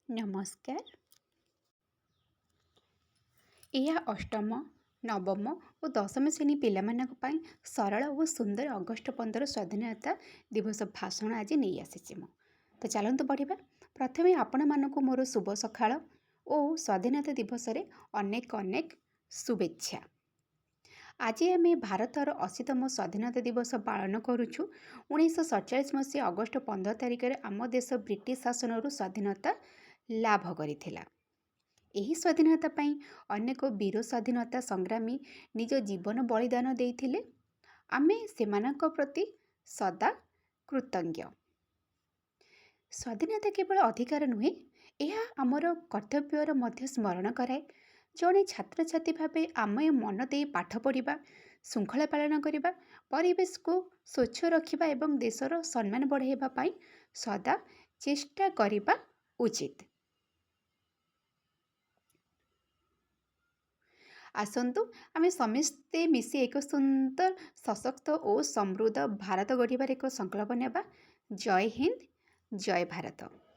ନମସ୍କାର। ଏହା ଅଷ୍ଟମ, ନବମ ଓ ଦଶମ ଶ୍ରେଣୀ ପିଲାମାନଙ୍କ ପାଇଁ ସରଳ ଓ ସୁନ୍ଦର ଅଗଷ୍ଟ 15 ସ୍ୱାଧୀନତା ଦିବସ ଭାଷଣ ଆଜି ନେଇ ଆସିଛି ମୁଁ। ତ ଚାଲନ୍ତୁ ପଢ଼ିବା। ପ୍ରଥମେ ଆପଣମାନଙ୍କୁ ମୋର ଶୁଭ ସକାଳ ଓ ସ୍ୱାଧୀନତା ଦିବସରେ ଅନେକ ଅନେକ ଶୁଭେଚ୍ଛା। ଆଜି ଆମେ ଭାରତର 80ତମ ସ୍ୱାଧୀନତା ଦିବସ ପାଳନ କରୁଛୁ। 1947 ମସିହା ଅଗଷ୍ଟ 15 ତାରିଖରେ ଆମ ଦେଶ ବ୍ରିଟିଶ ଶାସନରୁ ସ୍ୱାଧୀନତା ଲାଭ କରିଥିଲା। ଏହି ସ୍ୱାଧୀନତା ପାଇଁ ଅନେକ ବୀର ସ୍ୱାଧୀନତା ସଂଗ୍ରାମୀ ନିଜ ଜୀବନ ବଳିଦାନ ଦେଇଥିଲେ। ଆମେ ସେମାନଙ୍କ ପ୍ରତି ସଦା କୃତଜ୍ଞ। ସ୍ୱାଧୀନତା କେବଳ ଅଧିକାର ନୁହେଁ, ଏହା ଆମର କର୍ତ୍ତବ୍ୟର ମଧ୍ୟ ସ୍ମରଣ କରାଏ। ଜଣେ ଛାତ୍ରଛାତ୍ରୀ ଭାବେ ଆମେ ମନ ଦେଇ ପାଠ ପଢ଼ିବା, ଶୃଙ୍ଖଳା ପାଳନ କରିବା, ପରିବେଶକୁ ସ୍ୱଚ୍ଛ ରଖିବା ଏବଂ ଦେଶର ସମ୍ମାନ ବଢ଼ାଇବା ପାଇଁ ସଦା ଚେଷ୍ଟା କରିବା ଉଚିତ। ଆସନ୍ତୁ ଆମେ ସମସ୍ତେ ମିଶି ଏକ ସୁନ୍ଦର, ସଶକ୍ତ ଓ ସମୃଦ୍ଧ ଭାରତ ଗଢ଼ିବାର ଏକ ସଂକଳ୍ପ ନେବା। ଜୟ ହିନ୍ଦ, ଜୟ ଭାରତ।